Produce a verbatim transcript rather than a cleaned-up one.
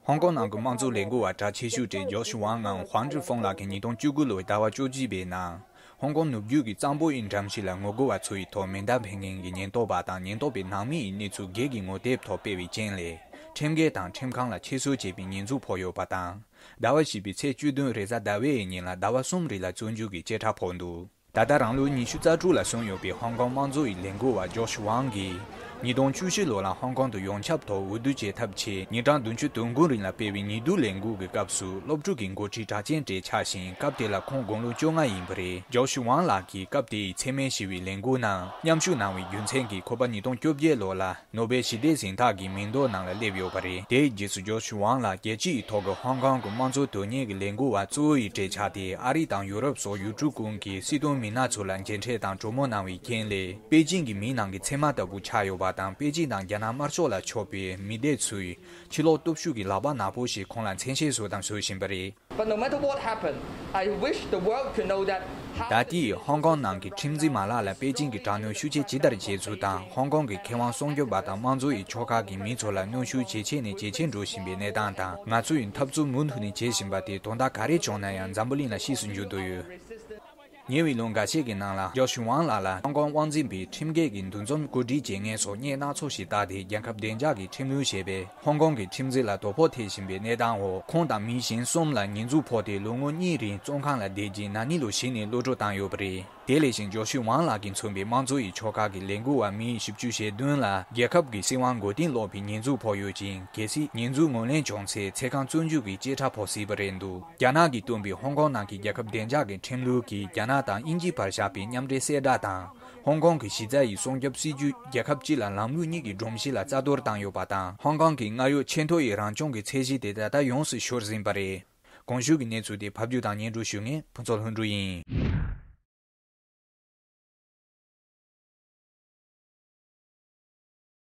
ཧོང་ཀོང་ནང་གི་དམངས་གཙོ་ལས་འགུལ་བ་གྲགས་ཆེ་ཤོས་དེ་ཇོ་ཤི་ཝང་ངམ་ཧུང་ཀྲི་ཧྥུང་ལགས་ཀྱིས་ཉིས་སྟོང་བཅུ་དགུ་ལོའི་ཟླ་བ་བཅུ་གཅིག་པའི་ནང་ཧོང་ཀོང་ནུབ་རྒྱུད་ཀྱི་གཙང་པོ་ཡི་འགྲམ་ཞིག་ལ་ངོ་རྒོལ་བ་ཚོ་ཡི་ཐོག་མེ་མདའ་འཕེན་མཁན་གྱི་ཉེན་རྟོག་པ་དང་ཉེན་རྟོག་པའི་ནང་མི་ཡི་གནས་ཚུལ་སྒེར་གྱི་ངོ་དེབ་ཐོག་སྤེལ་བའི་རྐྱེན་ལས། ཁྲིམས་འགལ་དང་ཁྲིམས་ཁང་ལ་ཕྱིར་བསུ་བྱས་པའི་ཉེས་འཛུགས་ཕོག་ཡོད་པ་དང་། ཟླ་བ་བཞི་པའི་ཚེས་བཅུ་བདུན་རེས་གཟའ་ཟླ་བའི་ཉིན་ལ་ཟླ་བ་གསུམ་རིང་ལ་བཙོན་འཇུག་གི་བཅད་ཁྲ་ཕོག་འདུག་ད་ལྟ་རང་ལོ་ཉི་ཤུ་རྩ་དྲུག་ལ་སོན་ཡོད་པའི་ཧོང་ཀོང་དམངས་གཙོ་ཡི་ལས་འགུལ་བ་ཇོ་ཤི་ཝང་གིས། ཉིས་སྟོང་བཅུ་བཞི་ལོ་ལ་ཧོང་ཀོང་དུ་ཡོངས་ཁྱབ་ཐོག་འོས་བསྡུ་བྱེད་ཐབས་ཆེད་ཉིན་གྲངས་བདུན་ཅུ་དོན་དགུ་རིང་ལ་སྤེལ་བའི་ཉིན་བསྡུ་ལས་འགུལ་གྱི་སྐབས་སུ་སློབ་ཕྲུག་གི་འགོ་ཁྲིད་གྲགས་ཅན་གྲས་ཆགས་ཤིང་། སྐབས་དེ་ལ་ཁོང་དགུང་ལོ་བཅོ་ལྔ་ཡིན་པ་རེད། ཇོ་ཤི་ཝང་ལགས་ཀྱིས་སྐབས་དེའི་འཚེ་མེད་ཞི་བའི་ལས་འགུལ་ནང་མཉམ་ཞུགས་གནང་བའི་རྒྱུ་མཚན་གྱིས་ཁོ་པ་ཉིས་སྟོང་བཅོ་བརྒྱད་ལོ་ལ། ནོ་བེལ་ཞི་བདེའི་གཟེངས་རྟགས་ཀྱི་མིང་འདོགས་ནང་ལ་སླེབས་ཡོད་པ་རེད། དེའི་རྗེས་སུ་ཇོ་ཤི་ཝང་ལ་རྒྱལ་སྤྱི་ཡི་ཐོག་གི་ཧོང་ཀོང་གི་དམངས་གཙོ་དོན་གཉེར་གྱི་ལས་འགུལ་བ་གཙོ་བོ་ཡི་གྲས་ཆགས་ཏེ། ཨ་རི་དང་ཡུ་རོབ་སོགས་ཡུལ་གྲུ་ཀུན་གྱི་སྲིད་དོན་མི་སྣ་ཚོ་ལ་མཇལ་འཕྲད་དང་གྲོས་མོལ་གནང་བའི་རྐྱེན་ལས། པེ་ཅིང་གི་མིང་ནང་གི་ཚེར་མ་ལྟ་བུ་ཆགས་ཡོད་པ་དང་། པེ་ཅིང་དང་རྒྱ་ནག་དམར་ཤོག་ལ་ཕྱོགས་པའི་མི་སྡེ་ཚོས་ཕྱི་ལོགས་སྟོབས་ཤུགས་ཀྱི་ལག་པ་ནག་པོ་ཞིག་ཁོང་ལ་མཚན་ཤས་བཟོ་དང་བཟོ་བཞིན་པ་རེད། But no matter what happened, I wish the world could know that ད་ལྟའི་ཧོང་ཀོང་ནང་གི་ཁྲིམས་འཛིན་མ་ལག་ལ་པེ་ཅིང་གི་དྲག་གནོན་ཤུགས་ཆེ་ཇི་ལྟར་བྱས་ཚུལ་དང་། ཧོང་ཀོང་གི་ཁེ་དབང་སྲུང་སྐྱོབ་པ་དང་དམངས་གཙོ་ཡི་ཕྱོགས་ཁག་གི་མི་ཚོ་ལ་གནོན་ཤུགས་ཇེ་ཆེ་ནས་ཇེ་ཆེར་འགྲོ་བཞིན་པའི་གནས་སྟངས་དང་། ང་ཚོ་ཡི་འཐབ་རྩོད་མུ་མཐུད་ནས་བྱེད་བཞིན་པ་དེ་དོན་དག་ག་རེ་བྱུང་ན་ཡང་འཛམ་བུ་གླིང་ལ་ཤེས་སུ་འཇུག་འདོད་ཡོད། ཉེ་བའི་ལོ་འགའ་ཤས་ཀྱི་ནང་ལ་ཇོ་ཤི་ཝང་ལགས་ལ་ཧོང་ཀོང་དབང་འཛིན་པས་ཁྲིམས་འགལ་གྱི་འདུ་འཛོམས་གོ་སྒྲིག་བྱེད་མཁན་སོགས་བརྙན་སྣ་ཚོགས་ཤིག་བཏགས་ཏེ། རྒྱལ་ཁབ་བདེ་འཇགས་ཀྱི་ཁྲིམས་ལུགས་ཞེས་པའི་ཧོང་ཀོང་གི་ཁྲིམས་འཛིན་ལ་དོ་ཕོག་ཐེབས་བཞིན་པའི་གནས་སྟངས་འོག་ཁོང་དང་མི་གཞན་གསུམ་ལ་ཉེས་འཛུགས་ཕོག་སྟེ། ལོ་ངོ་གཉིས་རིང་བཙོན་ཁང་ལ་བསྡད་རྗེས་ན་ནིང་ལོ་གཞི་ནས་གློད་གྲོལ་བཏང་ཡོད་པ་རེད། དེ་ལས་ཤིང་ཇོ་ཤི་ཝང་ལགས་ཀྱིས་མཚོན་པའི་དམངས་གཙོ་ཡི་ཕྱོགས་ཁག་གི་ལས་འགུལ་བ་མི་བཞི་བཅུ་ཞེ་བདུན་ལ་རྒྱལ་ཁབ་ཀྱི་སྲིད་དབང་མགོ་རྟིང་སློག་པའི་ཉེས་འཛུགས་ཕོག་ཡོད་ཅིང་། གལ་སྲིད་ཉེས་འཛུགས་ངོས་ལེན་བྱུང་ཚེ་ཚེ་གང་བཙོན་འཇུག་གི་བཅད་ཁྲ་ཕོག་སྲིད་པ་རེད་འདུག་རྒྱ་ནག་གིས་བཏོན་པའི་ཧོང་ཀོང་ནང་གི་རྒྱལ་ཁབ་བདེ་འཇགས་ཀྱི་ཁྲིམས་ལུགས་ཀྱིས་རྒྱ་ནག་དང་དབྱིན་ཇིའི་བར་བཞག་པའི་མཉམ་འབྲེལ་གསལ་བསྒྲགས་དང་། ཧོང་ཀོང་གི་གཞི་རྩ་ཡི་སྲུང་སྐྱོབ་སྲིད་ཇུས་རྒྱལ་ཁབ་སྤྱི་ལ་ལམ་ལུགས་གཉིས་ཀྱི་སྒྲོམ་གཞི་ལ་རྩ་གཏོར་བཏང་ཡོད་པ་དང་། ཧོང་ཀོང་གི་སྔར་ཡོད་ཆེས་མཐོ་ཡི་རང་སྐྱོང་གི་ཚད་གཞི་དེ་ད་ལྟ་ཡོངས་སུ་ཤོར་ཟིན་པ་རེད། གོང་ཞུས་ཀྱི་གནས་ཚུལ་དེ་ཕབ་སྒྱུར་དང་སྙན་སྒྲོན་ཞུ་མཁན་ཕུན་ཚོགས་ལྷུན་གྲུབ་ཡིན།